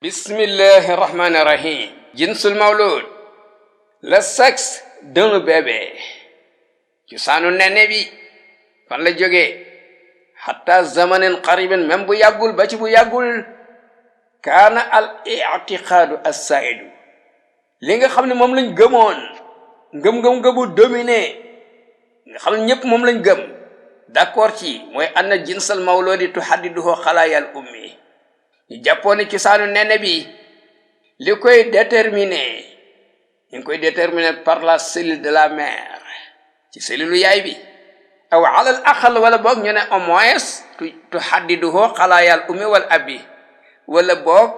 Bismillahirrahmanirrahim. Jinsul mawlud, le sexe d'un bébé. Cosaanu nene bi fan la jógee hatta zamanin qaribin même bu yàggul ba ci bu yàggul kaana al i'tiqaadu as-saidu li nga xam ne moom lañ gëmoon ngëm-ngëm bu dominé nga xam ne ñëpp moom lañ gëm d'accord ci mooy anna jinsal mawludi tuhaddiduhu xalaayal ummi ñu jàppoon ne cosaanu nene bi li koy déterminer ñu ngi koy déterminer par la cellule de la mère ci cellule yaay bi aw alal aqal wala boog ñu ne au moins tuhaddiduhu xalaayal ummi wal abi wala boog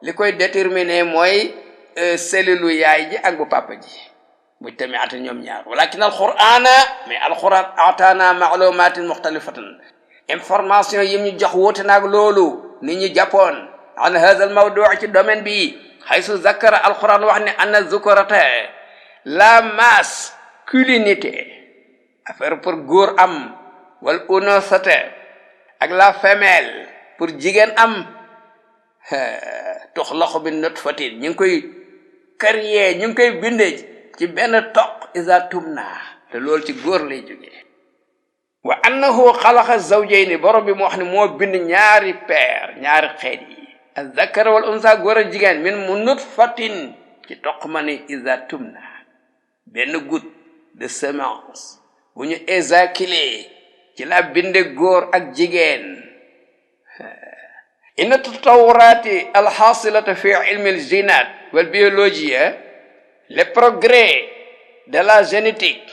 li koy déterminer mooy cellule yaay ji ak bu papa ji muy tamit ata ñoom ñaar walakin alqur'ana mais alquran atana maalumatin muxtalifatan information yim ñu jox wóote naag loolu nit ñi jàppoon an hadha al mawdu' ci domaine bi haythu zakara alquran wax ne anna zukurata la masculinité affaire pour góor am wal unasata ak la femelle pour jigéen am tuxlaqu bi nutfatin ñu ngi koy créer ñu ngi koy bindee ci benn toq iza tumna te loolu ci góor lay jógee wa annahu xalaqa zawjayni borom bi mu wax ne moo bind ñaari paire ñaari xeet yi az-zakara wal unsa góor ak jigéen min mu nutfatin ci toq ma ni iza tumna benn goutte de semence bu ñu éjaculé ci la binde góor ak jigéen inna tatawurati alxasilata fi ilmi alginat wal biologie les progrès de la génétique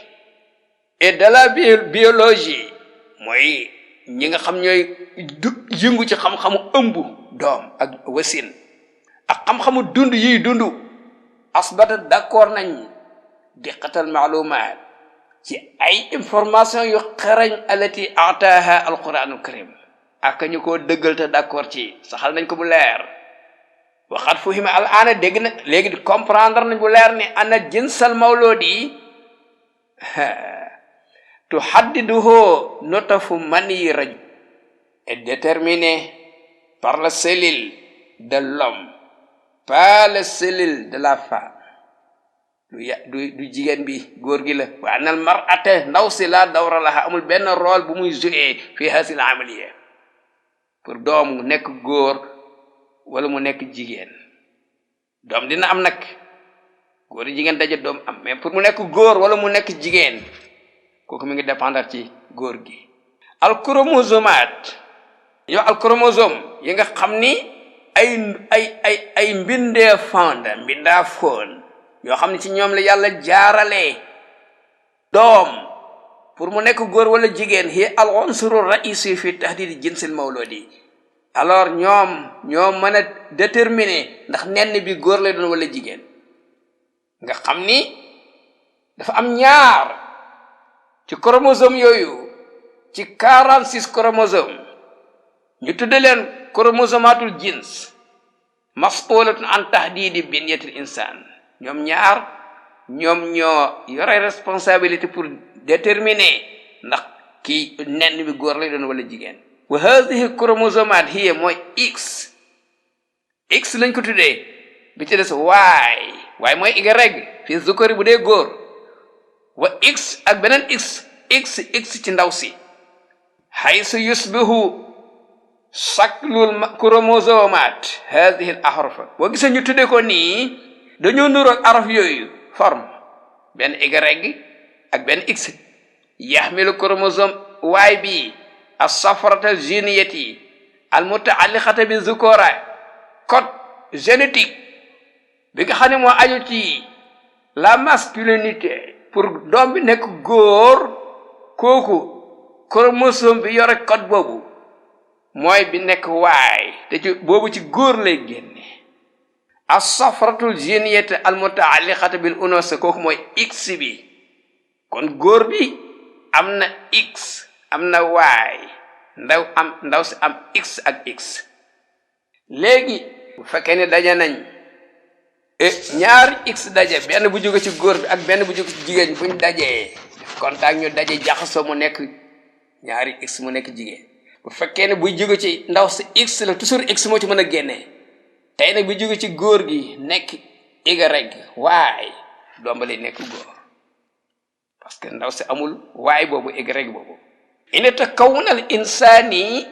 et de la biologie mooy ñi nga xam ñooy yëngu ci xam-xamu ëmb doom ak wasin ak xam-xamu dund yiy dund asbata d'accord nañ diqatal maalumaat ci ay information yu xarañ alati ataaha alquranul karim ak ñu ko dëggal te d'accord ci saxal nañ ko bu leer waxat fuhima al ana dégg na léegi di comprendre nañ bu leer ni ana jinsal mawludi tuhaddiduhu nutfu mani rajul est déterminé par la cellule de l'homme pas la cellule de la femme du jigéen bi góor gi la wa anal mar'ata ndaw si la dawra laha amul benn rôle bu muy jouer fi hasil amaliya pour doom mu nekk góor wala mu nekk jigéen doom dina am nag góor yi jigéen daje doom am mais pour mu nekk góor wala mu nekk jigéen kooku mi ngi dépendre ci góor gi al chromosomat yow al chromosome yi nga xam ni ay mbindee fonda mbindaa foon yoo xam ne ci ñoom la yàlla jaarale doom pour mu nekk góor wala jigéen hi al unsuru raisi fi tahdid jinsil mawludi alors ñoom mën a déterminer ndax nenn bi góor lay doon wala jigéen nga xam ni dafa am ñaar ci chromosome yooyu ci 46 chromosome ñu tudde leen chromosomatul jins mas'ulatun an tahdidi binyatil insan ñoom ñaar ñoom ñoo yore responsabilité pour déterminer ndax kii nenn bi góor lay doon wala jigéen wa hadhihi chromosomat hiya mooy x lañ ko tuddee bi ci des y mooy y fi zukari bu dee góor wa x ak beneen x ci ndaw si haythu yusbihu shaklul chromosomat hadhihi al ahruf boo gisee ñu tuddee ko nii dañoo nuroog araf yooyu forme benn y ak benn x yaxmilu chromosome y bi as-safrata géniyati al mutaalliqata bi zukura code génétique bi nga xam ne moo aju ci la masculinité pour doom bi nekk góor kooku chromosome bi yore code boobu mooy bi nekk y te ci boobu ci góor lay génne as-safratul géniyati al mutaalliqata bil unsa kooku mooy x bi kon góor bi am na x am na y ndaw si am x ak x léegi bu fekkee ne daje nañ ñaari x daje benn bu jóge ci góor bi ak benn bu jóge ci jigéen buñ dajee def contact ñu daje jaxasoo mu nekk ñaari x mu nekk jigéen bu fekkee ne buy jóge ci ndaw si x la toujours x moo ci mën a génnee tey nag bi jóge ci góor gi nekk y waay doom ba lay nekk góor parce que ndaw si amul waay boobu y boobu in takawun al insani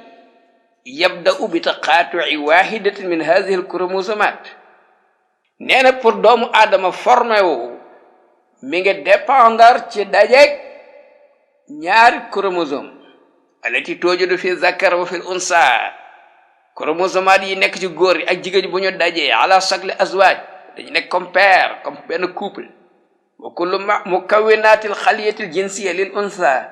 yabda'u bi taqatu'i wahidatin min hadhihi al chromosomat nee na pour doomu aadama formé wu mi ngi dépendre ci dajeeg ñaari chromosome alati toojudu fi zakar wa fil unsa chromosomat yi nekk ci góor yi ak jigéen bu ñu dajee ala shakli azwaj dañu nekk comme père comme benn couple wa kullu mukawwinatil xaliyatil jinsiya lil unsa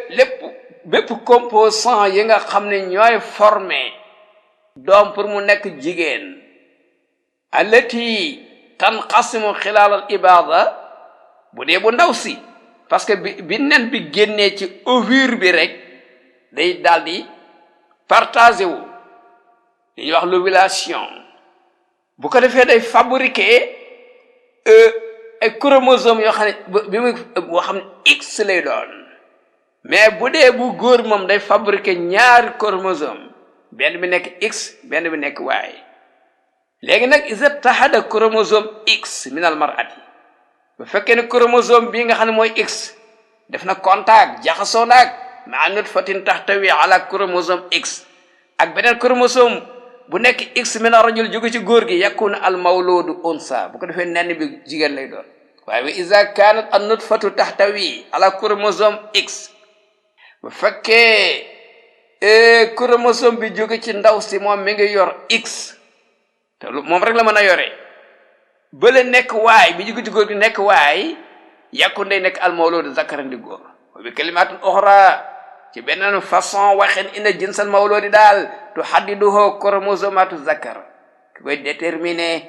lépp bépp composant yi nga xam ne ñooy formé doom pour mu nekk jigéen alati tanqasimu xilaal al ibada bu dee bu ndaw si parce que bi nen bi génnee ci ovule bi rek day daldi partagé wu li ñuy wax l'ovulation bu ko defee day fabriquer ay chromosome yoo xam ne bi muy boo xam ne X lay doon mais bu dee bu góor moom day fabriquer ñaari chromosome benn bi nekk X benn bi nekk Y léegi nag iza tahada chromosome X min al mar'ati bu fekkee ne chromosome bii nga xam ne mooy X def na contact jaxasoo naag ma nutfatin tahtawi ala chromosome X ak beneen chromosome bu nekk X min al rajul jóge ci góor gi yakuna al mawludu unsa bu ko defee nenn bi jigéen lay doon waaye wa iza kanat an nutfatu tahtawi ala chromosome X bu fekkee chromosome bi jóge ci ndaw si moom mi ngi yor X te moom rek la mën a yore bële nekk waay bi jóge ci góor gi nekk waay yakun day nekk al mawludu zakaran di góor wa bi kalimatin ukhra ci beneen façon waxen ina jinsal mawludi daal tu haddiduhu chromosomatu zakar ki koy déterminer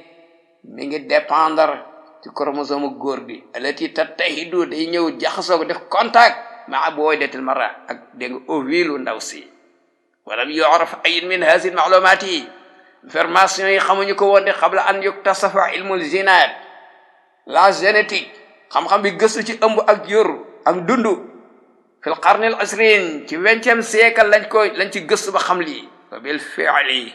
mi ngi dépendre ci chromosome góor bi alati tattahidu day ñëw jaxasoo ko def contact ma booy detil mara ak dégg nga ovule ndaw si walam yu'raf ayin min hadhihi al-ma'lumat information yi xamuñu ko woon de qabla an yuktasafa ilmul génat la génétique xam-xam bi gëstu ci ëmb ak jur ak dundu fil qarni al ashrin ci 20e siècle lañ ci gëstu ba xam lii wa bil fi'li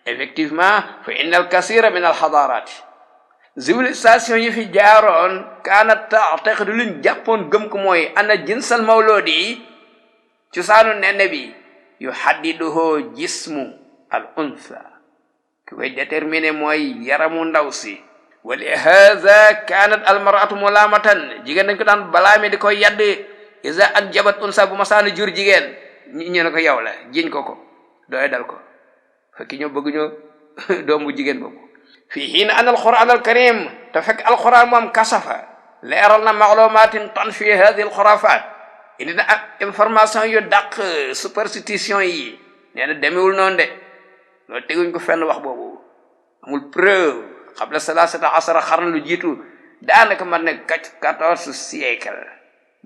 effectivement fa inna al kasira min al hadarat civilisation yi fi jaaroon kaanat ta'taqidu luñ jàppoon gëm ko mooy ana jinsal mawludi cosaanu nenne bi yuhaddiduhu jismu al unsa ki koy déterminer mooy yaramu ndaw si wa li hadha kanat al mar'atu mulamatan jigéen dañ ko daan balaame di koy yadd iza anjabat unsa bu masaana jur jigéen ñu ne ko yow la jiñ ko doy dal ko fekk ñoo bëgg ñoo doom bu jigéen boobu fii hiina an al quran al karim te fekk al quran moom kasafa leeral na maalumatin tanfi hadi al xurafat indi na information yu dàq superstition yi nee na demewul noonu de loolu teguñ ko fenn wax boobu amul preuve qabla salasata asara xarna lu jiitu daanaka man ne 14 siècle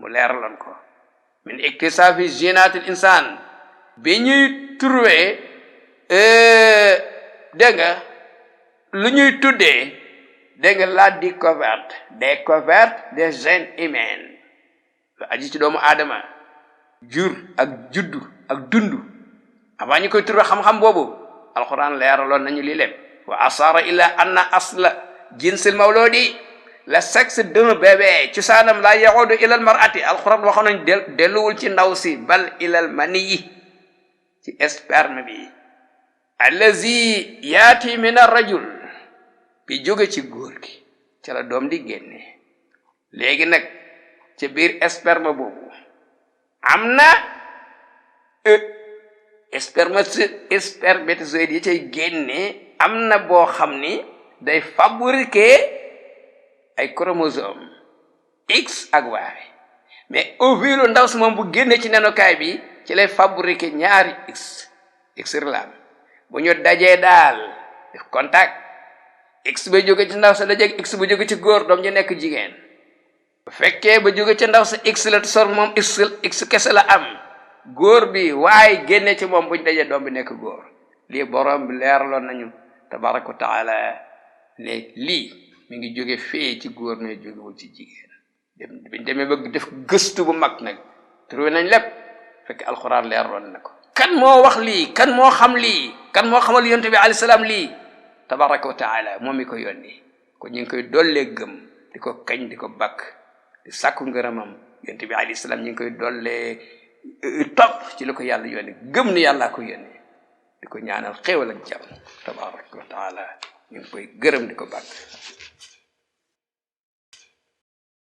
mu leeraloon ko min iktisafi génatil insan bi ñuy trouvé dégg nga lu ñuy tuddee dégg nga la découverte des gènes humains lu aji ci doomu aadama jur ak juddu ak dundu avant ñu koy trouvé xam-xam boobu alquran leeraloon nañu lii lépp wa asara ila anna asla jinsil mawludi le sexe d'un bébé ci saanam la yahudu ilal mar'ati alquran waxoon nañ delluwul ci ndaw si bal ilal maniyi ci sperme bi allazi yaati min ar-rajul bi jóge ci góor gi ca la doom di génne léegi nag ci biir sperme boobu am na spermatozoïde yi cay génne am na boo xam ni day fabriquer ay chromosome X ak Y mais ovule ndaw si moom bu génne ci nenukaay bi ci lay fabriquer ñaari X relam bu ñu dajee daal def contact X ba jóge ci ndaw sa dajeeg X ba jóge ci góor doom ji nekk jigéen bu fekkee ba jóge ci ndaw sa X la sor moom X kese la am góor bi waaye génne ci moom buñ dajee doom bi nekk góor lii borom bi leeraloon nañu tabaraka wa taala ne lii mi ngi jóge fee ci góor mais jógewul ci jigéen biñ demee ba def gëstu bu mag nag trouvé nañ lépp fekk alxuraan leeraloon na ko kan moo wax lii kan moo xam lii kan moo xamal yonent bi alayhi salaam lii tabaraka wa taala moom mi ko yónni ko ñu ngi koy dollee gëm di ko kañ di ko bakk di sàkku ngërëmam yonent bi alayhi salaam ñu ngi koy dollee topp ci li ko yàlla yónni gëm ni yàllaa ko yónni di ko ñaanal xéewal ak jàmm tabaraka wa taala ñu ngi koy gërëm di ko bakk